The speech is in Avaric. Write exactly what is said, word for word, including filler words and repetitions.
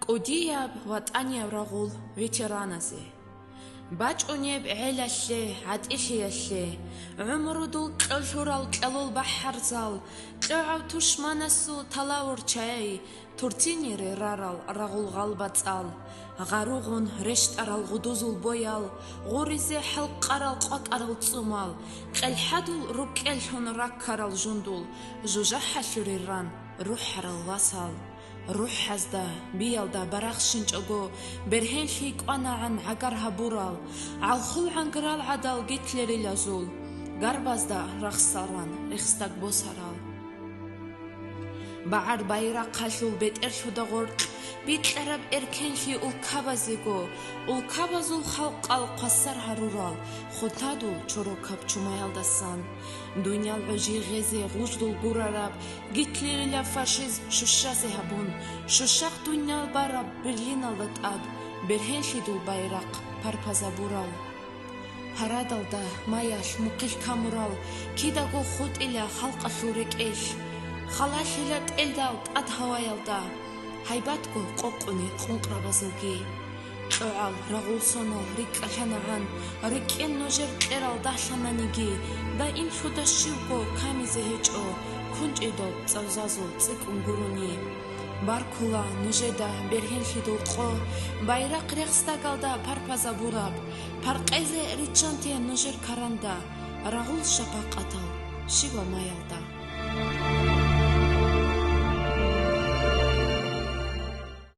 КӀудияб ватӀанияб рагъул ветераназе. БачӀунеб гӀелалъе, гӀатӀилъиялъе, гӀумрудул кьолъурал кьалул бахӀарзал, кьогӀав тушманасул талавурчай, туртинире рарал рагъул гъалбацӀал, гъаругъун рещтӀарал гъудузул боял, гъуризе хӀалкъарал къвакӀарал цӀумал, къелхӀадул рукӀкӀеллъун раккарал жундул, жужахӀалъуре ран рухӀарал васал. РухӀазда, биялда барахщинчӀого, бергьенлъи кӀванагӀан гӀагар гьабурал, гӀалхул гӀанграл гӀадал гитлерилазул, гарбазда рахсаран рехсдаг босарал. БагӀар байрахъалъул бетӀерлъуда гъоркь бикьараб эркенлъи улкабазего, улкабазул халкъал хъвасар гьарурал хутадул чорокаб чумаялдасан. Дуниял гӀужи гъезе гъуждул гурараб, гитлерилаб фашизм щущазе гьабун, щущахъ дуниял бараб Берлиналда тӀад бергьенлъидул байрахъ парпазабурал. Гьарадалда, маялъ, мухъилъ камурал кидаго хутӀила халкъалъул рекӀелъ, халалъила тӀелдал тӀад гьаваялда, гьайбатго къокъуни къункърабазулги. КьогӀал рагъул сонал рикӀкӀалъанагӀан, рикӀкӀен нужер кьерал дагьлъананиги, даимлъуда щивго камизе гьечӀо, кунчӀидал цӀалзазул цӀикӀкӀун гурони. Баркула нужеда бергьенлъидул къо, байрахъ рехсдагалда парпазабураб, паркъезе риччанте нужер каранда, рагъул шапакъатал щибаб маялда.